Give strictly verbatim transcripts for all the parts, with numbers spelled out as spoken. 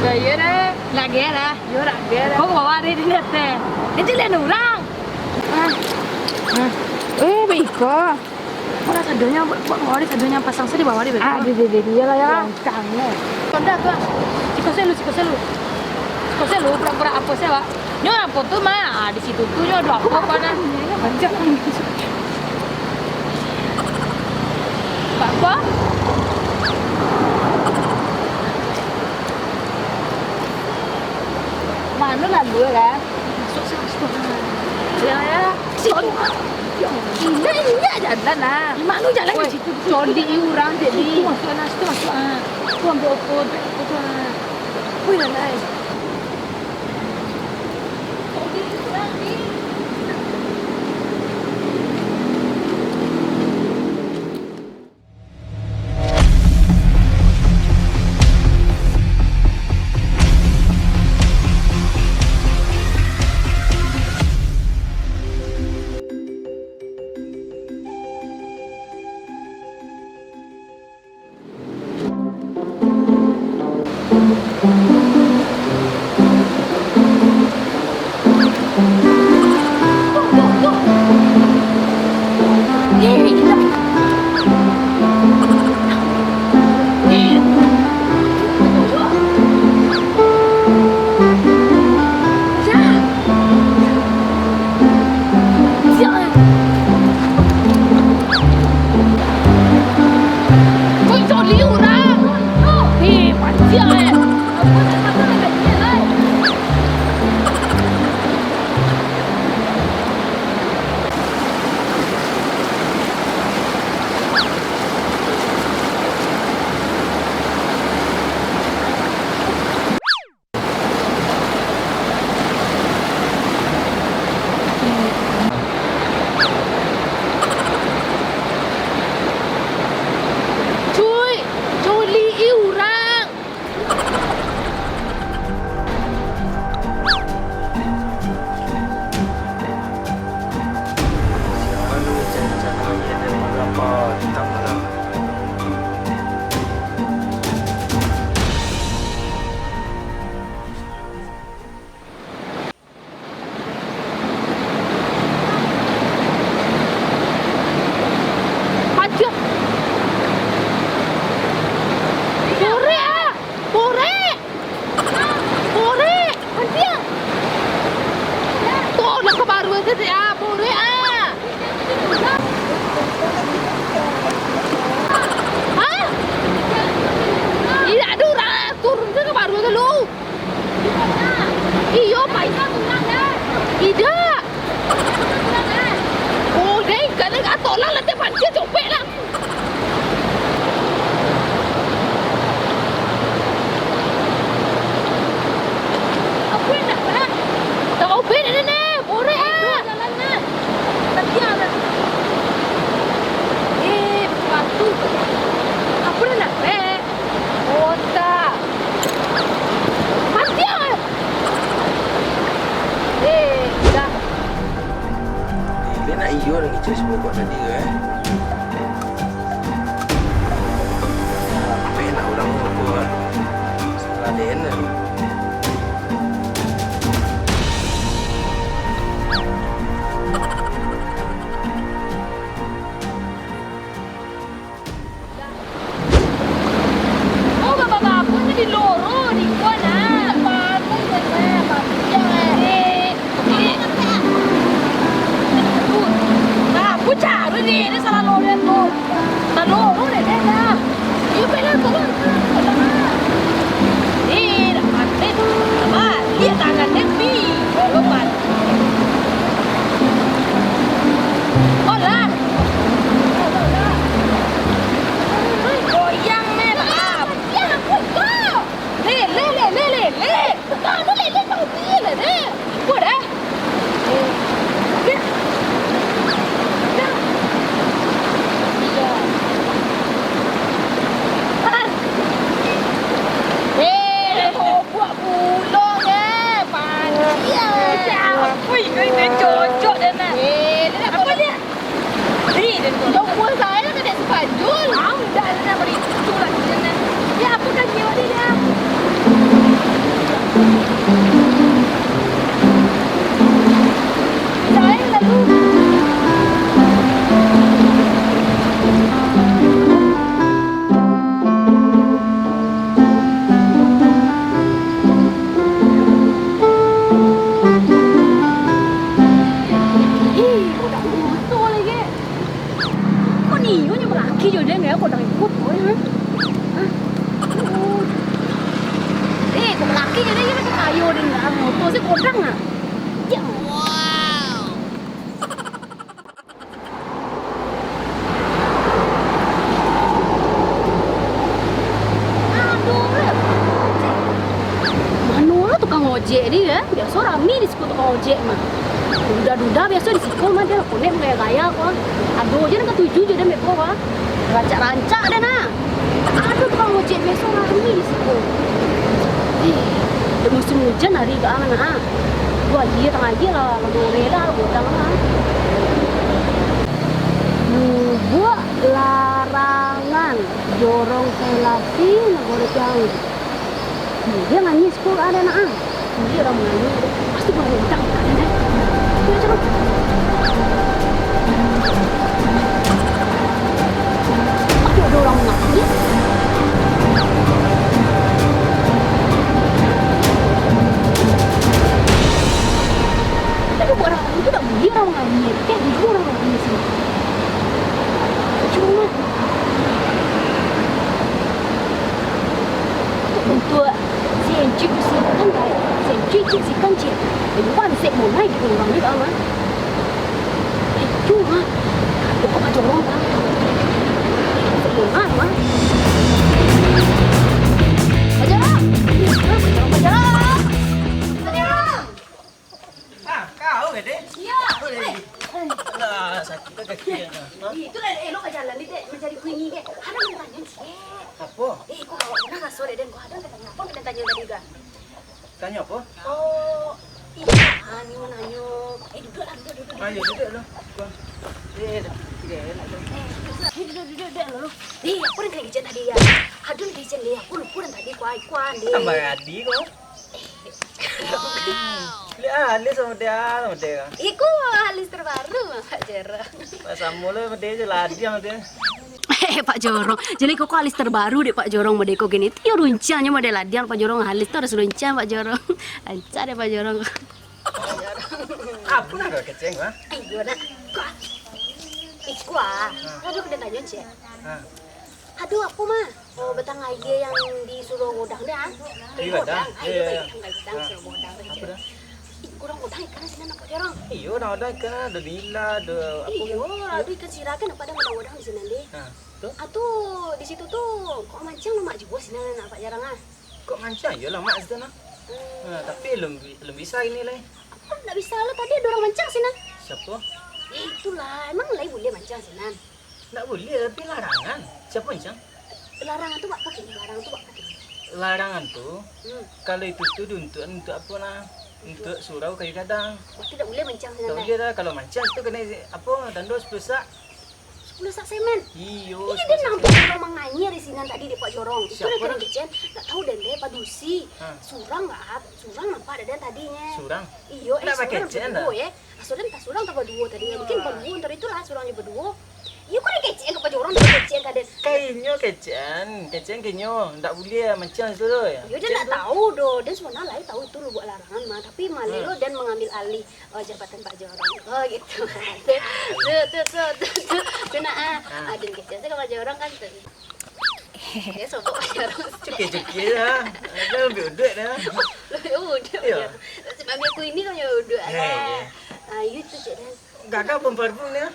Iyo dah. Lagi dah. Yo, dak ado. Kau ka bawah deh, di ateh. Nan jaleh urang. Ah. Ah. Eh, baik ko. Kau lah sadonyo, buat, buat bawah deh, sadonyo pasang sajo di bawah deh, baik ko. Ah, di, di, di, iyolah, yo. Langkang, yo. Kau dah tu, ah. Siko selu, siko selu. Siko selu, pura-pura apo sih, Wak? Nyo apo tu, mah? Ah, di situ tu, nyo ado apo, apo nah? Banyak. Bak ko? Mano lalu, kan? Masuak situ, situ. Yo, yo. Situ. Indak, indak jalan lah. Di mano jalan ka situ? Coli urang jadi. Situ masuak, nah, situ masuak, ah. Tu ambiak apo, ambiak apo tu, ah. Wih, lah, lah. Coli urang, ni. Kau coli urang. Eh, panjang, eh. Cuy, coli urang. Aduh. Borek ah! Borek! Borek! Antiang! Tolong ka baru tu, ah! Borek ah! Hah? Indak ado urang, turun se ka baru tu lu. Iyo, Pak. Indak. Oh, dai, kana gatok lah, lantai pancia copek lah. Apa yang nak, Pak? Tak ubin ini, nih. Borek, ah. Jalan, nah. Tapi, ah, eh, batu. Apa yang nak, Pak? Otak. Mati ah. Eh, dah. Dia nak iyo dah ngicek si bobok tadi tu, eh. Apa nak urang tu, apa? Salah D N A. Oh, bapak-bapak, aku tu di loro, di kau nah. Bagus, bagus, bagus. Eh, eh. Nah, aku cari Ayo, deh, motor se kodang ah. Cek. Aduh, mano lah tukang ojek ni, eh? Biaso rami di siko tukang ojek mah. Duda-duda biaso di siko mah, den lah konek bagaya-gaya ko. Ado se nan katuju jo den beko ko. Rancak-rancak den ah. Ado tukang ojek biaso rami di siko. Eh, dek musim ujan hari ko ah, mano ah. Duo aia tangah aia lah, lah dore lah, godang lah. Lubuak Larangan, Jorong Selasi, Nagori Tiawi. Dia nangis ko, ado nak ah. Dia urang mangayuh. Pasti urang utang kan, eh. Dia cakap, "Aduh, ada orang mangayuh." Tapi buat orang tu tak boleh orang mangayuh. Eh, jujur orang mangayuh sini. Cuma untuk si Encik tu sikan, baik. Si Encik, Encik sikan, Cik. Jadi, pansek monai gitu orang ni, kawan. Eh, cuma, pokok Pak Jorong, kan. Pansek monai, mah. Pak Jorong! Pak Jorong, Pak Jorong! Pak Jorong! Ah, kau, Dek? Iyo. Kau, Dek? Alah, sakik kaki. Ha? Ih, itulah elok ka jalan ni, Dek, mancari kuini, Dek. Ada nan tanyo, Cik. Apo? Eh, kok awak pernah raso, Dek, den? Kok ada nan tanyo? Apo nan tanyo tadi, Dek? Tanyo apo? Oh, iyo, nanyo, nanyo. Eh, duduaklah, duduak, duduak, duduak. Ayo, duduaklah. Kuan. Eh, dah. Tidak enak tu. Eh, duduak, duduak, duduak, duduak. Eh, apo nan kalian kecek tadi, yo? Aduh, kecek, Dek. Aku lupo nan tadi, kuan, kuan, Dek. Tambah adi kau. Liek alis samo dia, samo dia. Iko alis terbaru, Pak Jorong. Lah samo lo, dia je lah dia, dia. Eh, Pak Jorong. Jadi kok alis terbaru dek Pak Jorong model ko gini. Iyo, runcangnyo model ladiang, Pak Jorong. Alis tu harus runcang, Pak Jorong. Rancak deh, Pak Jorong. Apo nan kau kecek, Bang? Iyo, nak. Kau. Iko ah. Nah. Aduh, kena tanyo, Cik. Nah. Aduh, apo mah? Oh, batang aia yang di Surau Godang tu, ah. Di Godang? Godang. Ah, iyo, iyo, iyo, Godang, Godang, iyo. Surau Godang tu. Apo dah? Ih, Godang, Godang ikan sinan, Pak Jorong. Iyo, Godang, Godang ikan, ado nila, ado apo. Iyo, ado ikan sira kan, apo ado Godang, Godang di sinan, deh. Nah, tu? Ah, tu, di situ tu, kok mancang lamak juo sinan, Pak Jorong, ah. Kok mancang? Iyolah, mak situ, nah. Hmm. Nah, tapi alun, alun bisa ini lai. Apo ndak bisa lah, tadi ado urang mancang sinan. Siapo? Ya, itulah, emang lai buliah mancang sinan? Ndak buliah, tapi larangan. Siapo mancang? Larangan tu bak apo kini? Larangan tu bak apo kini? Larangan tu, hmm, kalau itu tu diuntukan untuk apo, nah? Untuk surau kayu gadang. Berarti ndak buliah mancang sinan, lai? Ndak buliah lah, kalau mancang tu kanai apo, dando sapuluah sak. Sapuluah sak semen? Iyo, iyo, sapuluah sak semen. Iyo, den nampak urang manganyia di sinan tadi dek Pak Jorong. Itu siapo nan kecek, ndak tahu den deh, padusi. Ha. Surang lah, surang nampak dek den tadinyo. Surang? Iyo, eh, surang baduo, eh. Asuran tah surang tah baduo tadi. Mungkin baduo, antaro itulah surang jo baduo. Iyo, kok den kecek ka Pak Jorong, den kecek ka den. Ka inyo kecek, kecek ka inyo, ndak buliah mancang situ doh, yo. Iyo, den ndak tahu doh. Den sabananyo lai tahu itu lubuak larangan mah, tapi maleh lo den mangambil alih, oh, jabatan Pak Jorong. Oh, gitu. Tu, tu, tu, tu, tu, tu, nak, ah. Ah, den kecek se ka Pak Jorong kan tu. Dia sobok Pak Jorong. Cuki-cuki lah. Ada lebih udut dah. Lebih udut. Iyo. Sebab aku ini kan yo udut. Eh, iyo. Ah, iyo tu, cek den. Gagah pun parfum dia.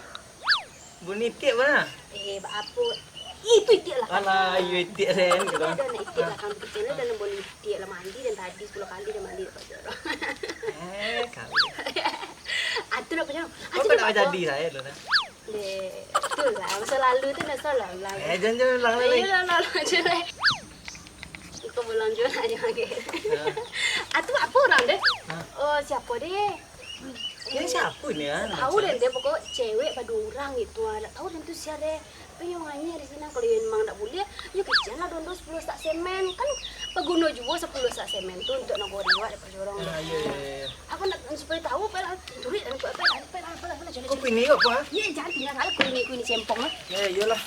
Bunyi tiap mana? Eh, bak apo? Itu itiak lah. Alah, iyo itiak sen. Ado nak itiak lah, kan kecil dah nak bunyi itiak lah, mandi den tadi, sepuluh kali den mandi dek Pak Jorong. Eh, kau. Atu nak Pak Jorong. Kau atu nak jadi saya dulu, nah. Deh, itulah, masa lalu tu dah salah lah. Eh, jangan, jangan ulang lagi. Ayolah, ulang, ulang je lah. Kau ulang je lah, jangan ke. Ha. Atu apo urang deh? Ha. Oh, siapo deh? Yang siapo ni, ah, tahu den, deh, pokok cewek baduo urang gitu, ah. Ndak tahu den tu sia deh. Tapi nyo manganyia di sinan, kalau memang ndak buliah, nyo kecekan lah dondo sapuluah sak semen. Kan baguno juo sapuluah sak semen tu untuak nagori awak dek Pak Jorong. Ah, iyo, iyo, iyo. Aku nak supayo tahu, apo lah. Turuik, apo, apo, apo, apo, apo, apo, apo, apo. Kau kuini kau apa, ah? Iyo, jangan tinggal kali kuini, kuini sempong lah. Ya, iyolah.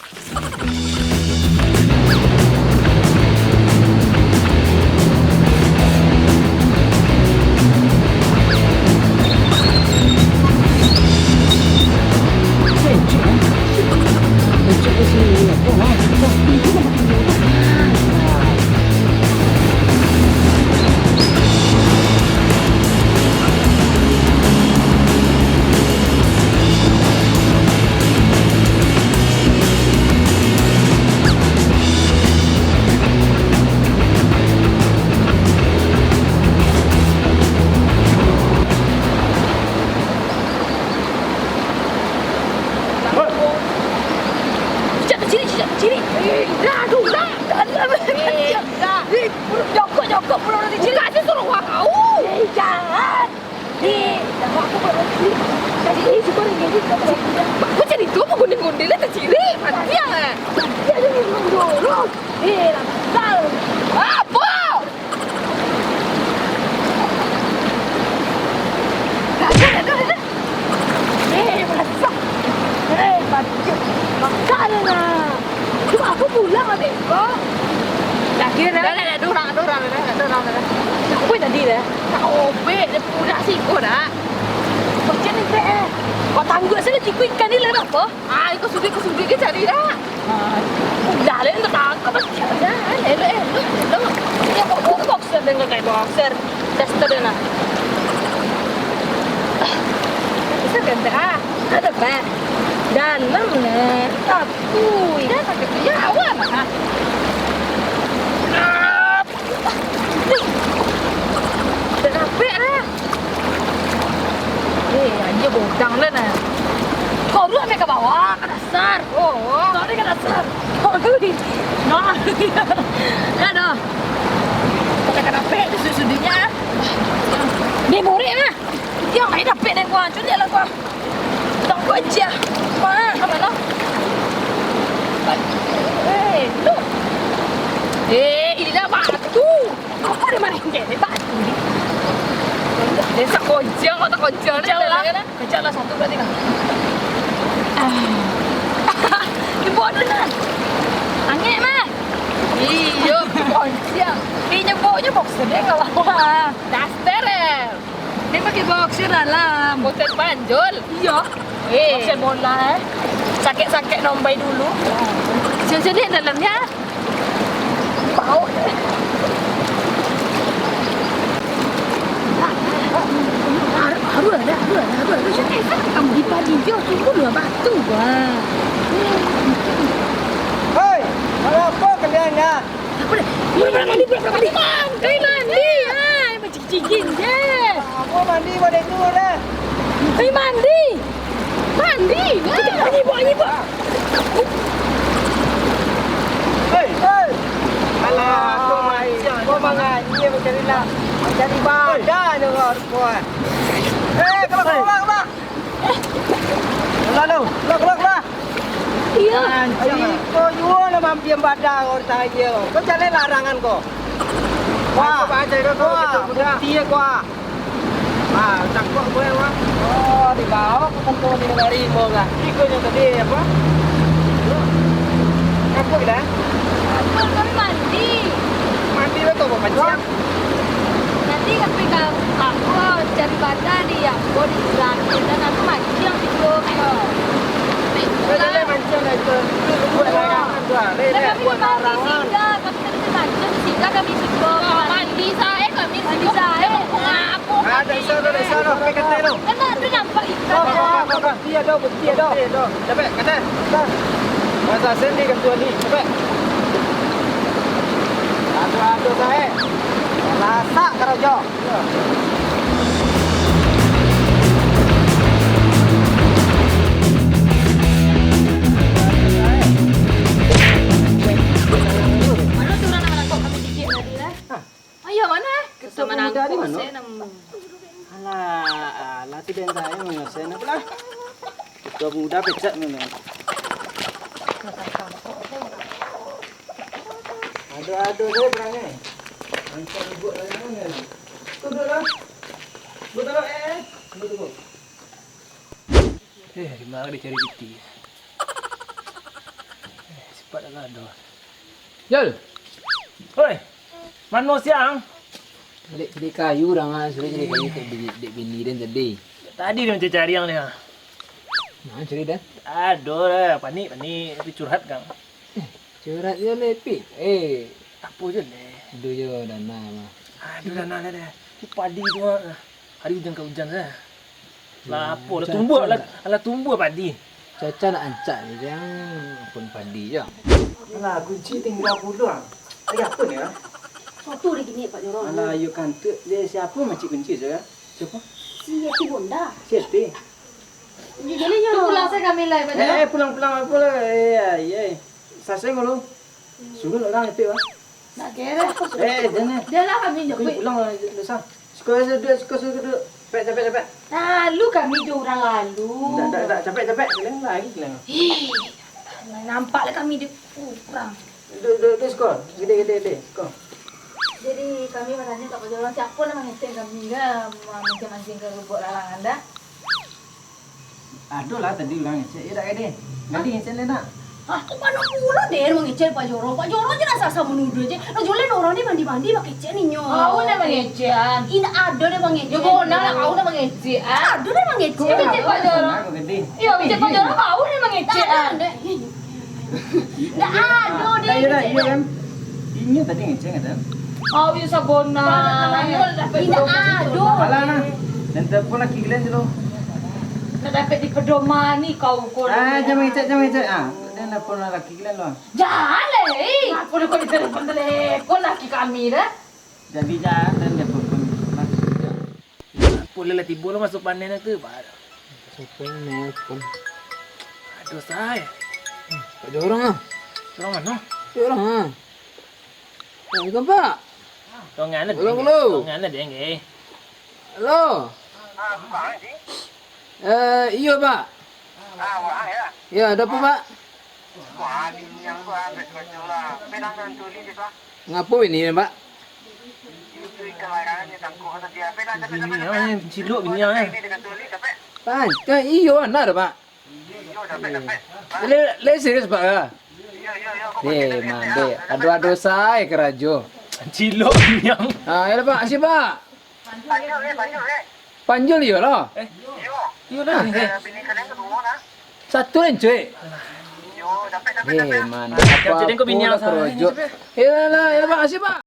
Eh, lah basah. Apo? Dah, dah, dah, dah, dah. Eh, basah. Eh, basah. Basah dah lah. Cuma aku pulang, adik kau. Lagi dah. Dah, dah, dah, durang, durang, dah, dah, durang, dah, dah. Siapa tadi dah? Nak obek, dia budak siko dah. Macam ni, Tek, eh. Kau tangguak saja, tiku ikan ni lah, apa? Ah, iko suduik, iko suduik, dia cari dah. Ah, udah lah, yang tertangkap, macam mana? Elok, elok, elok. Dia bawa boxer, dia pakai boxer. Daster dia nak. Bisa kan, dah? Ada, Pak. Dalam lah. Tapi, dah sakit. Ya, awak lah. Ah. Dah capek lah. Eh, anjir, godang lah nah. Kau dulu ambil ke bawah, ke dasar. Oh. Kau ni ke dasar. Kau ni. Nah. Ya dah. Kau tak capek tu sudut-sudutnya. Dia borek lah. Dia main dapik dan gua hancur je lah gua. Tak gua aja. Wah, apa lah? Eh, lu. Eh, ini dah batu. Apa dia main game ni? Batu ni. Dia sekonjang atau konjang ni. Jauh lah. Kejar lah satu berarti kan. Ah. Dia bawa dulu lah. Angin mah. Iyo, konjang. Dia nyebutnya boxer dia enggak apa-apa. Daster, eh. Dia pakai boxer dalam. Boxer panjol. Iya. Eh. Boxer bola, eh. Sakit-sakit nombai dulu. Sini dalamnya. Bau. Haru, haru ada, haru ada, haru ada. Di padi dia tunggu dua batu, wah. Hei, mangapa kalian, ya? Apa dah? Mandi, mandi, mandi, mandi. Mandi, ah, macam cincin je. Apa mandi pada itu dah? Hei, mandi. Mandi, nah. Angin, buat angin, buat. Hei, hei. Alah, kau manyia, kau manyia macam ni lah. Macam ni badan orang kau. Hei, keluar, keluar, keluar. Keluar, keluar, keluar, keluar. Iya. Iko juo lah mampiang badan orang tangah. Kau jaleh larangan kau. Wah, wah, bukti ya kau. Ah, cakok gue, wah. Oh, dibawa ke kantor di Narimo lah. Iko nyo tadi apa? Cakok dah. Aku kami mandi. Mandi lah kau, Pak Cik. Nanti kami ka, aku cari bata di Ambo di Sudan. Dan aku mancing di Blok. Kau jangan mancing lah itu. Itu buat larangan tu lah. Dah, dah, buat larangan. Kami mancing di Blok. Mandi sae kami di Blok. Mandi sae. Ada sana, ada sana. Pakai katai tu. Kan tak ada nampak ikan. Kau, kau, kau, kau. Bukti ado, bukti ado. Bukti ado. Capek, katai. Dah. Masa sendiri kan tuan ni. Capek. Ado-ado sae. Rasak karajo. Mano tu urang nan manangkok kami gigik tadi lah? Hah? Ayo, mano eh? Ketua pemuda di mano? Alah, alah, tu den sayo manyusun apo lah. Ketua pemuda pecat mano. Ado-ado sajo perangai. Rancak ibuak larangan. Duduak lah. Duduak, eh, eh. Duduak, duduak. Eh, di ma dicari piti? Eh, sipat dah ado. Jol! Oi! Mano siang? Dek cari kayu dah, ah. Sudah cari kayu dek bini, dek bini den tadi. Tadi den cari-cari ang ni, ah. Nah, cari dah. Ado lah, panik, panik. Tapi curhat, Kang. Curhat jo le, Pik. Eh. Apo jo le? Ado jo dana mah. Ado dana le deh. Itu padi tu mah. Hari ujan ka ujan sajo. Lah, apo lah tumbuah lah, lah tumbuah padi. Cuaca nak rancak ni, jan pun padi jo. Alah, kunci tingga pulo. Ari apo ni, ah? Soto di kini, Pak Jorong. Alah, iyo kantuak. Dek sia macik kunci sajo, ah? Sia? Si Yeti Bonda. Si Yeti? Jadi, jadi, nyo. Tu pulang sajo kami lah, Pak Jorong. Eh, eh, pulang, pulang, pulang. Eh, eh, eh. Salasai dulu. Suruah urang epek, Bang. Nak kere. Eh, jangan. Dah lah, kami jemput. Pulang lah, dosa. Siko sajo duduak, siko sajo duduak. Capek, capek, capek. Lalu kami jo urang lalu. Ndak, ndak, ndak. Capek, capek. Kalian lagi, kalian. Ih, nampak lah kami di urang. Duduak, duduak, duduak siko. Gede, gede, gede. Siko. Jadi, kami batanyo ka Pak Jorong, siapo nan mangecek kami ka, ma-, mancing-mancing ka lubuak larangan dah? Ado lah tadi urang ngecek, iyo dak, Gede? Gede ngecek lai nak? Hah, kok bana pulo den mangecek Pak Jorong? Pak Jorong se nan sasa manuduah se. Lah, joleh urang ni mandi-mandi bakecek ninyo. Au nan mangecek an. Indak ado den mangecek. Yo, bona lah, au nan mangecek an. Ado den mangecek. Kok ngecek Pak Jorong? Iyo, ngecek Pak Jorong, au nan mangecek an. Ndak ado den. Ndak ado den. Iyo, iyo, iyo, kan? Inyo tadi ngecek, kan? Au, iyo, sabona. Indak ado. Alah, nah. Den telepon laki gilian dulu. Nak dapek di pedoman ni kau ko. Ah, jan mangecek, jan mangecek. Ah, den telepon laki gilian dulu. Jan lai. Ngapo kau ditelepon-telepon laki kami dah? Jadi jan, den telepon. Apo lah tibo lah masuak panen tu, Pak. Siapo nan nelpon? Aduh, say. Pak Jorong ah. Jorong mano? Jorong ah. Assalamualaikum, Pak. Tongan lah, Halo, Deng. Halo. Tongan lah, Deng, eh. Halo. Eh, iyo, Pak. Ya, ado apo, Pak? Ngapo bini, Pak? Bini, ah, cilok bini, ah, eh. Pak, kan iyo, anak dah, Pak. Le, le serius, Pak, ya? Eh, mandeh. Ado-ado sae karajo. Cilok bini, ah. Ah, ya lah, Pak. Makasih, Pak. Panjul iyo lah. Eh, iyo lah, eh. Satu lah, cuy. Eh, mano. Apo-apo lah karajo. Iyolah, iyolah, Pak. Makasih, Pak.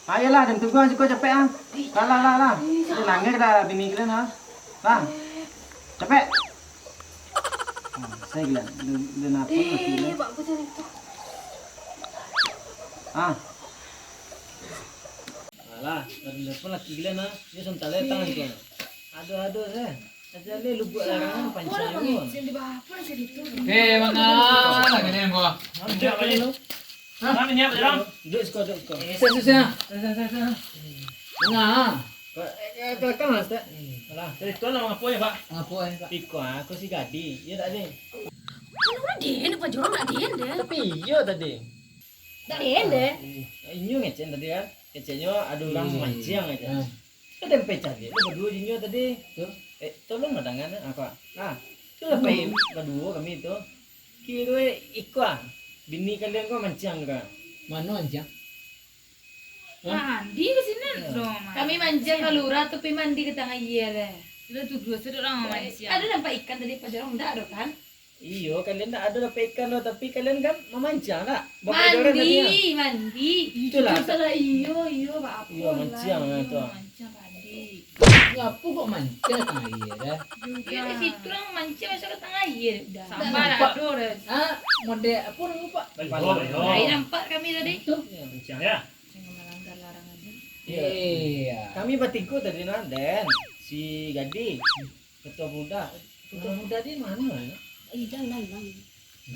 Ayolah, den tunggu siko capek ah. Lah, lah, lah, lah. Nangih dah bini kalian ah. Lah. Capek. Ah, saya gila. Lu, lu napa mati lu? Ah. Alah, dari telepon laki gila nah. Dia sontak le tangan kau. Aduh, aduh, eh. Aja le lubuak larangan pancang. Eh, manga lagi ni gua. Duduk siko, duduk siko. Sah, sah, sah. Manga. Kau, eh, eh, kau kan, Ustaz? Alah, cerita lah ngapo ya, Pak? Ngapo ya, Pak? Iko, aku si Gadi. Iya tak, Ding? Kan urang den, Pak Jorong nak den, den. Tapi iyo tadi. Dak den, den. Inyo ngecek tadi kan. Ngeceknyo ado urang mancing aja. Kan den pai cari tu baduo inyo tadi. Eh, tolonglah dangan, ah, Pak. Nah, tu lah pai baduo kami tu. Kiro iko ah, bini kalian ko mancing ka. Mano mancing? Mandi ka sinan, Roma. Kami mancing ka lurah tu, pai mandi ka tangah aia deh. Sudah tuduah, sudah urang mancing. Ado nampak ikan tadi, Pak Jorong? Ndak ado kan? Iyo, kalian ndak ado dapek ikan doh, tapi kalian kan mamancing, ndak? Bapakai joran tadi, ya? Mandi, mandi. Itulah. Salah iyo, iyo, baapo lah. Iyo, mancing lah tu. Mancing tadi. Ngapo kok mancing tangah aia, dah? Iyo, di situ lah mamancing, masa ka tangah aia, dah. Sabar, ado, dah. Ah, model apo namo, Pak? Baliho, baliho. Lai nampak kami tadi. Itu. Mancing, ya? Jangan melanggar larangan, ya. Iyo. Kami batigo tadi, nah, den. Si Gadis. Ketua muda. Ketua muda di mano, ya? Eh, jan, jan, jan.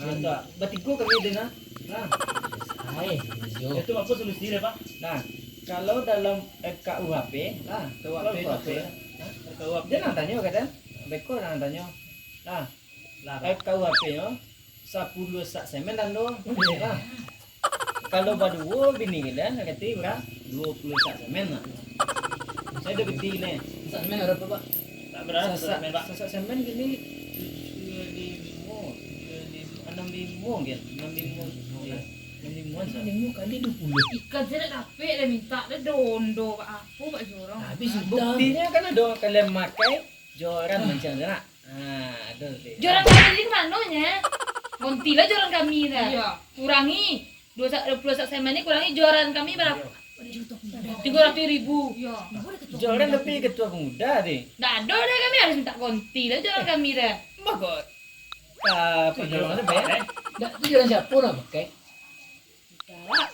Ah, tu, batigo kami di nah. Nah. Ai, iyo. Itu apo solusi dia, Pak? Nah, kalau dalam R K U H P, nah, R K U H P itu apo, ya? Hah? R K U H P. Dia nan tanyo, kata. Beko nan tanyo. Nah, lah, R K U H P nyo, sapuluah sak semen tando. Nah. Kalau baduo bini kalian, berarti bara? Duo puluah sak semen lah. Saya udah beti ni. Sak semen berapa, Pak? Tak berapa, sak semen, Pak. Sasak semen kini tujuah limo, tujuah limo, anam limo kan? Anam limo. Iya. Anam limo, anam limo kali duo puluah. Ikan saya nak dapik dah minta dah dondo, Pak. Apo, Pak Jorong? Habis sudah. Buktinyo kan ado kalian makai joran macam tu nak. Ah, ado tu. Joran kami di mano nyo? Gontilah joran kami dah. Iya. Kurangi. Duo sa-, duo puluah sak semen ni kurangi joran kami bara-, tigo ratuih ribu. Iyo. Joran tapi ketua pemuda deh. Ndak ado deh, kami harus minta gonti lah joran kami deh. Bah kok. Ah, apa joran tu, Bang? Ndak, tu joran siapo lah pakai? Ndak.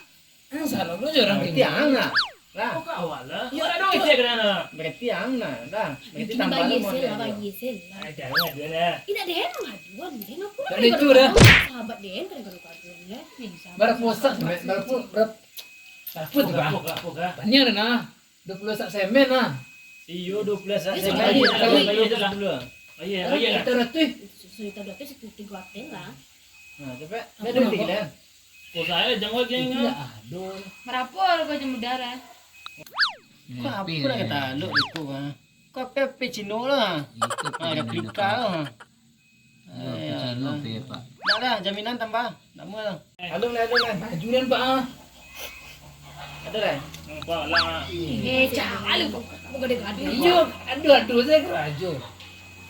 Ah, salah lo joran kami. Berarti ang nah. Lah. Kok awak lah? Iyo, ado isi kena nah. Berarti ang nah, dah. Berarti tambah lah model. Bayar sel lah, bayar sel lah. Ada lah, ada lah. Indak deh, mangadu, deh, ngapo lah. Dari itu dah. Sahabat deh, kan gaduh-gaduh, ya. Bara pusat, bara pu-, bara Apa tu, Bang? Apa, apa, apa? Banyak dah, nah. Duo puluah sak semen, nah. Iyo, duo puluah sak semen. Iyo, iyo, iyo, iyo, iyo. Iyo, iyo, iyo. Itu ratuih. Sudah itu ratuih, itu tigo ateng lah. Nah, capek. Apa, apa? Dah, dah, dah. Ko sae jangan geng. Itu ah. Ado. Marapo ko jamu darah. Ko apo lah kata lo iko ah. Ko P P Cino lah. Itu ah, replika lah. Ayo, P P Cino lah. P P, Pak. Dah lah, jaminan tambah. Nama lah. Halo lah, halo lah. Ajuran, Pak ah. Ada lah. Pak lah. Eh, cak lu kok. Bukan dia gaduh. Iyo, aduh aduh sae karajo.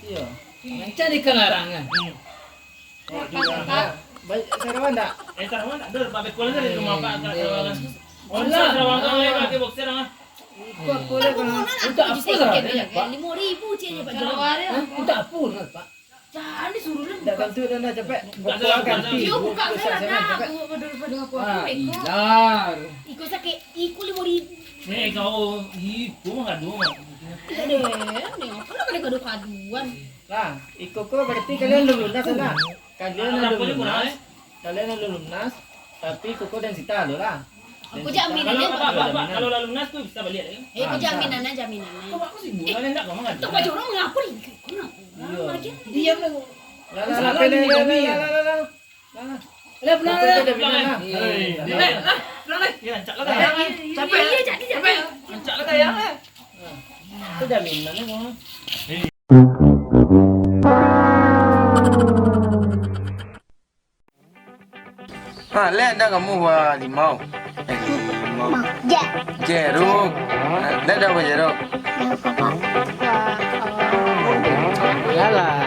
Iyo. Mancari kalarangan. Hmm. Baik, sarawan ndak? Eh, sarawan ndak? Ado, Pak Bekul aja di rumah, Pak, angkat sarawan. Alah. Sarawan kan, eh, pakai boxer, ah. Iko apo lah, Bang? Untuak apo lah, Pak? Limo ribu ciek je, Pak. Hah? Untuak apo lah, Pak? Jan disuruah lah. Ndak tantu dah, dah, capek. Buka salah, buka salah. Yo, buka salah, nah. Capek. Aduh, aduh, aduh, apo, apo, iko. Ah, ilar. Iko sakik, iko limo ribu. Nih, kau, ih, gua mah gaduh, Mak. Aduh, nih, apo lah kalian gaduh-gaduhan? Lah, iko ko berarti kalian alun lunas, nah. Kalian alun lunas, kalian alun lunas, tapi Koko dan Sita lo lah. Aku jaminannya. Kalau, Pak, Pak, Pak, kalau lah lunas tu bisa baliak, ya? Eh, aku jaminannya, jaminannya. Kok aku sibuk? Kalian ndak ngomong aja. Pak Jono mengapa nih? Kenapa? Iya. Diam lah. Lah, lah, lah, lah, lah, lah, lah. Lah, lah. Lah, pulang, lah, pulang, lah. Eh, lah, pulang, lah. Ya, cak lah, ya. Capek. Iya, jadi, capek. Cak lah, ya. Itu jaminannya, Bang. Ha, lai ado kamu buah limau? Eh, limau. Jeruk. Ha, lai ado buah jeruk? Yalah.